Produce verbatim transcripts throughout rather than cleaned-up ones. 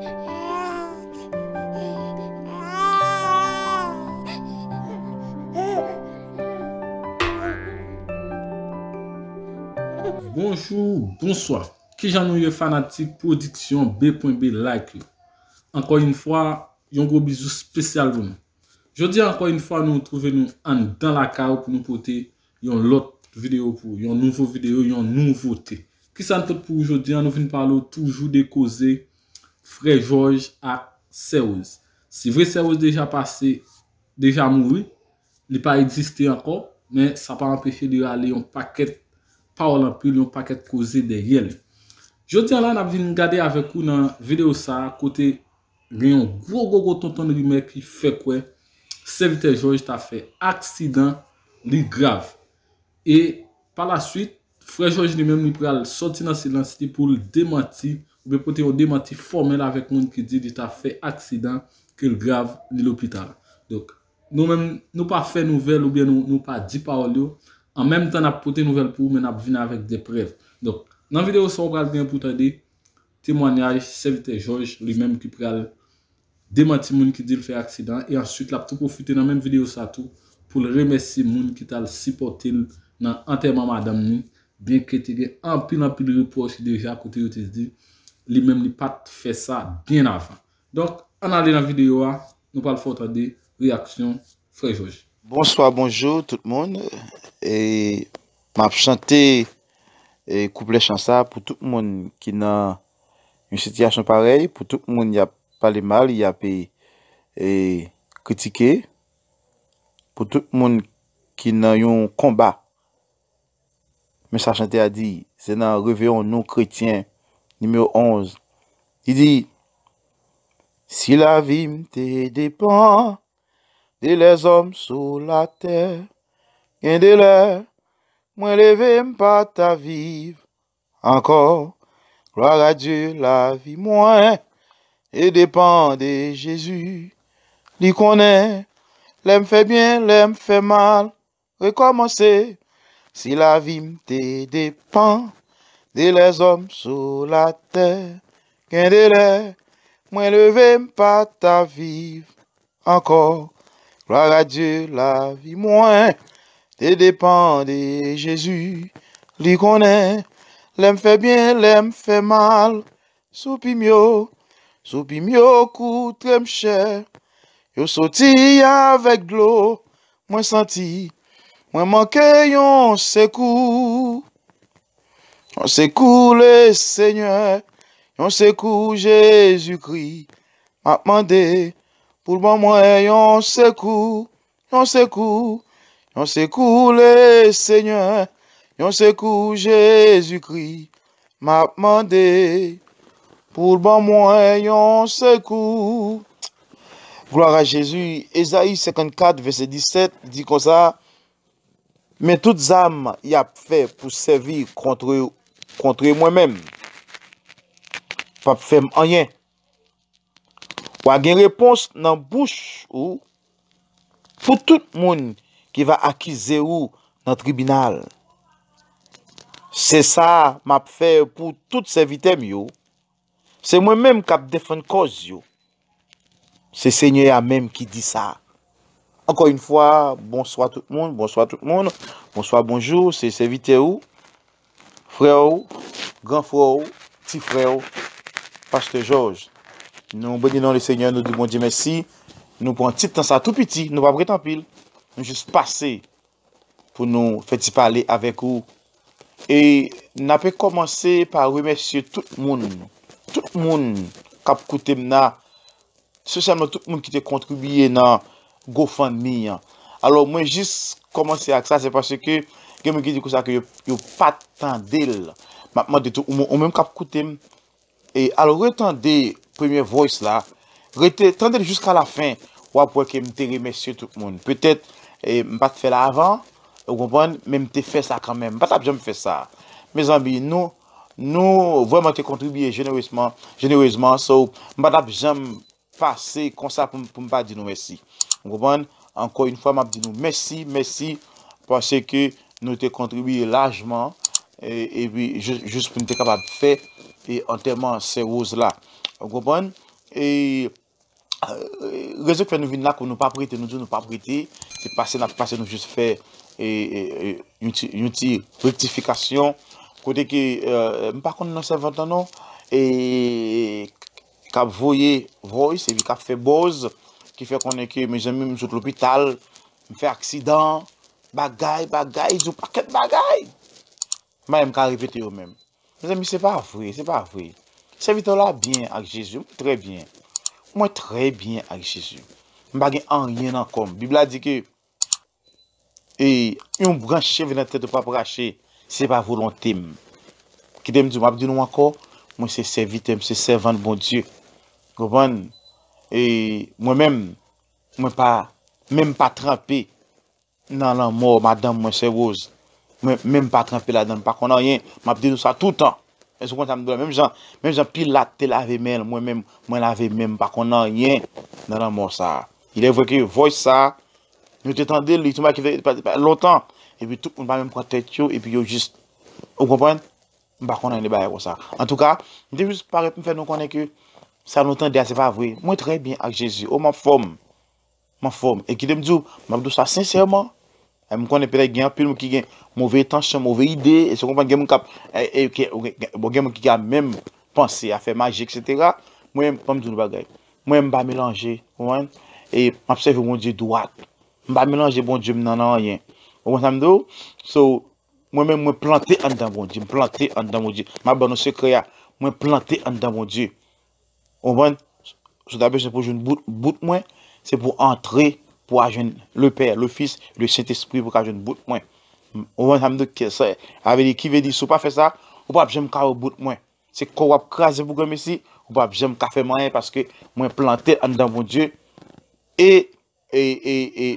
Bonjou, bonswa. Kijan nou ye fanatik pwodiksyon B pwen B like yo? Ankò yon fwa, yon gwo bizou espesyal pou nou. Jodi a, ankò yon fwa, nou twouve nou anndan lakay ou pou nou pote yon lòt videyo pou ou, yon nouvo videyo, yon nouvote. Kisa n pote pou ou jodi a? Nou vin pale w toujou de koze Frè Jòj ak Sè Woz. Se vre, Sè Woz deja pase, deja mouri, li pa egziste ankò, men sa pa anpeche li rale yon pakèt pawòl anpil, yon pakèt koze dèyè li. Jodi a la, n ap vin gade avèk ou nan videyo sa a, kote gen yon gwo, gwo, gwo tonton rimè ki fè kwè sèvitè Jòj ta fè aksidan, li grav. E pa la swit, frè Jòj li menm li pral sòti nan silans li pou l demanti, oubyen pote yon demanti fòmèl avèk moun ki di li ta fè aksidan, ke l grav, li lopital. Donk, nou menm, nou pa fè nouvèl oubyen nou, nou pa di pawòl yo. An menm tan, n ap pote nouvèl pou ou, men n ap vin avèk de prèv. Donk, nan videyo sa, ou pral gen pou tande temwanyaj sèvitè Jòj, li menm ki pral demanti moun ki di l fè aksidan, e answit, l ap tou pwofite nan menm videyo sa tou pou l remèsye moun ki t al sipòte l nan antèman madanm ni, byenke te gen anpil, anpil repwòch deja kote yo te di li menm li pa t fè sa byen avan. Donk, ann ale nan videyo a, nou pral fè w tande reyaksyon frè Jòj. Bonswa, bonjou tout moun. E m ap chante, e, kouplè chan sa pou tout moun ki nan yon sitiyasyon parèy, pou tout moun y ap pale mal, y ap, e, e, kritike, pou tout moun ki nan yon konba. Men sa chante a di, se nan Reveillons-nous Chrétiens, nimewo onz. Li di, si lavi m te depann de lèzòm sou latè, gen de lè, mwen leve m pa ta viv ankò. Glwa a Dye, lavi mwen e depann de Jezi. Li konnen lè m fè byen, lè m fè mal, rekòmanse. Si lavi m te depann de lèzòm sou latè, gen de lè, mwen leve m pa ta viv ankò. Glwa a Dye, lavi mwen te depann de Jezi. Li konnen lè m fè byen, lè m fè mal. Soupi m yo, soupi m yo koute m chè. Yo soti avèk dlo, mwen santi mwen manke yon sekou. Yon sekou Lesenyè, yon sekou Jezikri. M ap mande pou l ban mwen yon sekou, yon sekou, yon sekou Lesenyè, yon sekou Jezikri. M ap mande pou l ban mwen yon sekou. Glwa a Jezi. Ezayi senkannkat, vèsè disèt, di konsa, men tout zam y ap fè pou sèvi kont, kont mwen menm p ap fè m anyen. W a gen repons nan bouch ou pou tout moun ki va akize ou nan tribinal. Se sa m ap fè pou tout sèvitè m yo. Se mwen menm k ap defann kòz yo. Se Senyè a menm ki di sa. Ankò yon fwa, bonswa tout moun, bonswa tout moun, bonswa, bonjou, se sèvitè ou, frè w, gran frè w, ti frè w, pastè Jòj. Nou beni non Lesenyè, nou di Bondye mèsi. Nou pran ti tan sa tou piti, nou p ap ret anpil. Nou jis pase pou nou fè ti pale avèk ou. E n ape kòmanse pa remèsye tout moun, tout moun k ap koute m nan, espesyalman tout moun ki te kontribiye nan GoFundMe an. Alò, mwen jis kòmanse ak sa, se paske gen moun ki di konsa ke yo, yo pa t tande l. M ap mande tou, ou, ou menm k ap koute m, e al retande premye voice la, rete, tande l jiska lafen, w ap wè ke m te remèsye tout moun. Petèt, e, m pa t fè l avan, ou konprann, men m te fè sa kanmenm. M pa t ap janm fè sa. Mezanmi, nou, nou vrèman te kontribiye jenerezman, jenerezman, so, m pa t ap janm pase konsa pou m, pou m pa di nou mèsi. Ou konprann? Ankò yon fwa, m ap di nou mèsi, mèsi, paske nou te kontribiye lajman, e, epi jis, jis pou n te kapab fè, e, antèman sè Rose la. Ou konprann? E, e, rezon ki fè nou vin la, kòm nou p ap rete, nou di nou p ap rete, se pase n ap pase, nou jis fè, e, e, e, yon ti, yon ti rektifikasyon, kote ke, e, m pa konn nan sèvant lan non, e, k ap voye voice, epi k ap fè buzz, ki fè konnen ke, mezanmi, m sot lopital, m fè aksidan, bagay, bagay, di yon pakèt bagay. M pa menm ka repete yo menm. Mezanmi, se pa vre, se pa vre. Sèvitè w la byen ak Jezi, mwen trè byen. Mwen trè byen ak Jezi. M pa gen anyen nan kò m. Bib la di ke, e, yon branch cheve nan tèt ou p ap rache, se pa volonte m. Kite m di w, m ap di nou ankò, mwen se sèvitè, m se sèvant Bondye. Konprann? E mwen menm, mwen pa, menm pa tranpe nan lanmò madanm mwen, sè Rose. Mwen menm pa tranpe ladan l, m pa konn anyen. M ap di nou sa toutan. Èske w konn sa m di w la? Menm jan, menm jan Pilat te lave men l, mwen menm, mwen lave men m, m pa konn anyen nan lanmò sa a. Il est vrai que voice sa a, nou te tande l, li te make fè pa, pa lontan. Epi tout moun pa menm pran tèt yo, epi yo jis, ou konprann? M pa konn anyen de bagay konsa. Antouka, m te jis parèt m fè nou konnen ke sa nou tande a, se pa vre. Mwen trè byen ak Jezi. O, m anfòm. M anfòm. E kite m di w, m ap di w sa sensèman. E m konnen petèt gen anpil moun ki gen move entansyon, move ide, èske w konprann, gen moun k ap, e, e, ke, bon, gen moun ki ka menm panse a fè maji, etsetera. Mwen, ban m di w yon bagay. Mwen, m pa melanje, ou konprann? E m ap sèvi Bondye dwat. M pa melanje Bondye m nan, nan anyen. Ou konprann sa m di w? So, mwen menm, mwen plante anndan Bondye, m plante anndan Bondye. M ap ban nou sekrè a, mwen plante anndan Bondye. Ou konprann? Si w ta bezwen pou jwenn bout, bout mwen, se pou antre, pou al jwenn le Pè, le Fis, le Sentespri, pou ka jwenn bout mwen. Ou konprann sa m di w? Sa vle di, ki vle di, si w pa fè sa, ou p ap janm ka wè bout mwen. Se kò w ap kraze pou granmesi, ou p ap janm ka fè m anyen, paske mwen plante anndan Bondye. E e, e, e,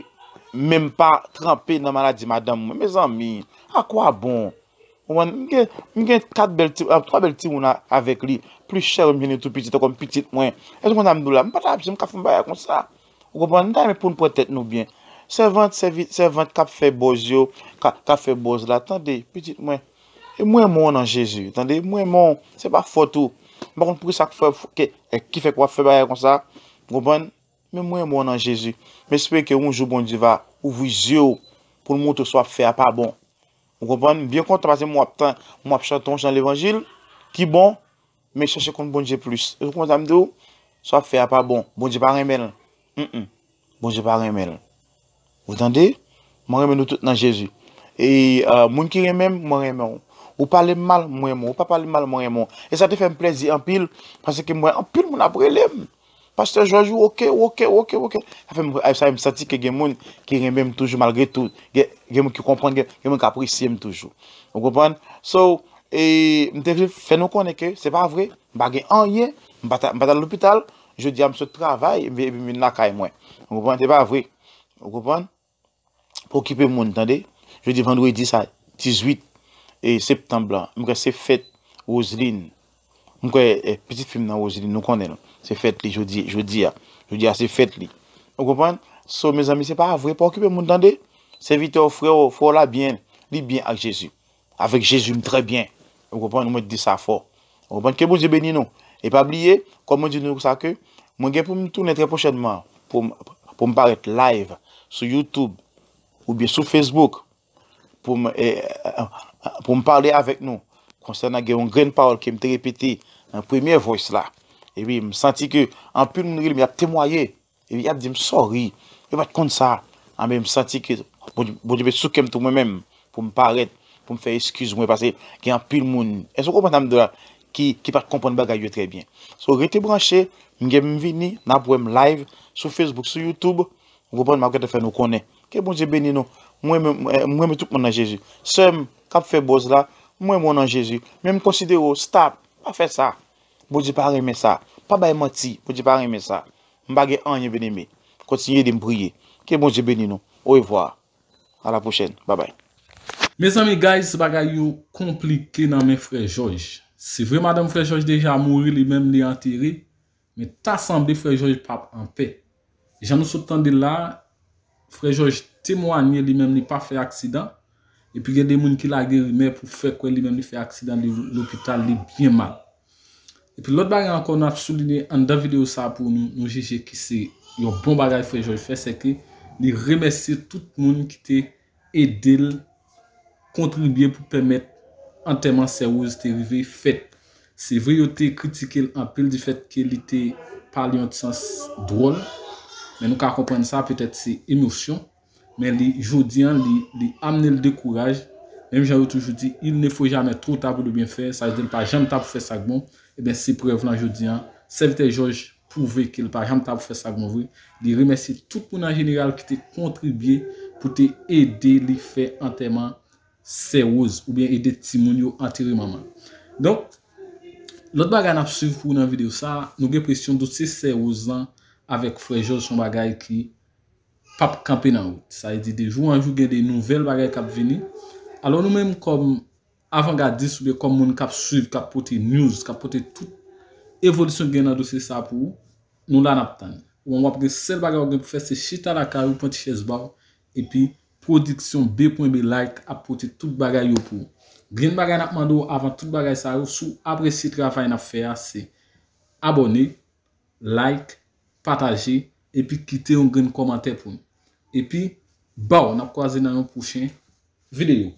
menm pa tranpe nan maladi madanm mwen. Mezanmi, à quoi bon? Ou konprann? M gen, m gen kat bèl ti, ah, twa bèl timoun a, avèk li. Plis chè m jwenn li tou pitit ankò, m pitit mwen. Èske w konn sa m di w la? M pa ta janm ka fè yon bagay konsa. Ou konprann? M ta renmen pou n pran tèt nou byen. Sèvant, sèvi-, sèvant k ap fè bòz yo, k ap, k ap fè bòz la, tande, pitit mwen. E mwen renmen w nan Jezi, tande, mwen renmen w, se pa fòt ou. M pa konn poukisa k fè, ke, ki fè k w ap fè bagay konsa. Ou konprann? Men mwen renmen w nan Jezi. M espere ke yon jou Bondye va ouvri zye w pou l montre w sa w ap fè a pa bon. Ou konprann? M byen kontan paske mwen w ap tan, mwen w ap chante yon chan levanjil ki bon, men chèche konn Bondye plis. Ou konprann sa m di w? Sa w ap fè a pa bon. Bondye pa renmen l. Mm, mm. Bondye pa renmen l. Ou tande? Mwen renmen nou tout nan Jezi. E, euh, moun ki renmen m, mwen renmen w. Ou pale m mal, mwen renmen w. Ou pa pale m mal, mwen renmen w. E sa te fè m plezi anpil, paske m wè anpil moun ap rele m. Pastè Jòj, ou oke, ou oke, ou oke, ou oke. Sa fè m, sa fè m santi ke gen moun ki renmen m toujou malgre tou. Gen, gen moun ki konprann, gen, gen moun ki apresye m toujou. Ou konprann? So, e, m te vle fè nou konnen ke se pa vre. M pa gen anyen. M pa ta, m pa t al lopital. Jodi a, m sot travay, epi m vin lakay mwen. Ou konprann? Se pa vre. Ou konprann? Pa okipe moun, tande. Jodi vandredi sa, dizuit, e, septanm lan. M kwè se fèt Roseline. M kwè, e, pitit fi m nan Roseline, nou konnen l. Se fèt li jodi, jodi a. Jodi a se fèt li. Ou konprann? So, mezanmi, se pa vre, pa okipe moun, tande. Sèvitè w, frè w, frè w la byen, li byen ak Jezi. Avèk Jezi, m trè byen. Ou konprann? Mwen di sa fò. Ou konprann? Ke Bondye beni nou. E pa bliye, kòm mwen di nou sa ke, mwen gen pou m tounen trè pwochènman pou m, pou m parèt live sou YouTube oubyen sou Facebook pou m, e, e, pou m pale avèk nou konsènan gen yon grenn pawòl ke m te repete nan premyè voice la. Epi m santi ke anpil moun rele m, y ap temwaye. Epi y ap di m, "Sorry, yo pa t konn sa." Anben, m santi ke Bondye, Bondye met sou kè m tou mwen menm pou m parèt, pou m fè eskiz mwen, paske gen anpil moun, èske w konprann sa m di w la, ki, ki pa t konprann bagay yo trè byen. So, rete branche, m gen m vini, n ap wè m live sou Facebook, sou YouTube, ou konprann, m ap gentan fè nou konnen. Ke Bondye beni nou. Mwen, mwen, mwen, mwen renmen tout moun nan Jezi. Sè m k ap fè buzz la, mwen renmen w nan Jezi. Men m konsidere w, stop, pa fè sa. Bondye pa renmen sa. Pa bay manti. Bondye pa renmen sa. M pa gen anyen, byeneme. Kontinye ede m priye. Ke Bondye beni nou. Orevwa. A la pwochèn. Babay. Mezanmi, guys, bagay yo konplike nan men Frè Jòj. Se vre, madanm Frè Jòj deja mouri, li menm li antere, men ta sanble Frè Jòj p ap anpè. Jan nou sot tande l la, Frè Jòj temwanye li menm li pa fè aksidan, epi gen de moun ki lage rimè pou fè kwè li menm li fè aksidan, li lopital, li byen mal. Epi lòt bagay ankò nou ap soulinye anndan videyo sa pou nou, nou jije ki se yon bon bagay frè Jòj fè, se ke li remèsye tout moun ki te ede l kontribye pou pèmèt antèman sè Rose te rive fèt. Se vre yo te kritike l anpil difèt ke li te pale yon ti sans dwòl, men nou ka konprann sa, petèt se emosyon, men li, jodi an, li, li amne l de kouraj. Menm jan yo toujou di, il ne faut jamais trop tard pour le bien faire, sa vle di l pa janm ta pou fè sa k bon. Ebyen, se prèv lan jodi an. Sèvitè Jòj pwouve ke l pa janm ta pou fè sa k bon vre. Li remèsye tout moun an jeneral ki te kontribye pou te ede li fè antèman sè Rose oubyen ede timoun yo antere manman l. Donk, lòt bagay n ap swiv pou nan videyo sa, nou gen enpresyon dosye sè Rose lan avèk frè Jòj se yon bagay ki p ap kanpe nan wout. Sa vle di de jou an jou gen de nouvèl bagay k ap vini. Alò nou menm kòm avangadis oubyen kòm moun k ap swiv, k ap pote news, k ap pote tout evolisyon ki gen nan dosye sa pou ou, nou la n ap tann. Ou w ap gen sèl bagay w gen pou fè se chita lakay ou, pran ti chèz ba w, epi pwodiksyon B pwen B Like ap pote tout bagay yo pou ou. Grenn bagay n ap mande w avan tout bagay sa yo, si w apresye travay n ap fè a, se abòne, like, pataje, epi kite yon grenn kòmantè pou nou. Epi, baw, n ap kwaze nan yon pwochen videyo.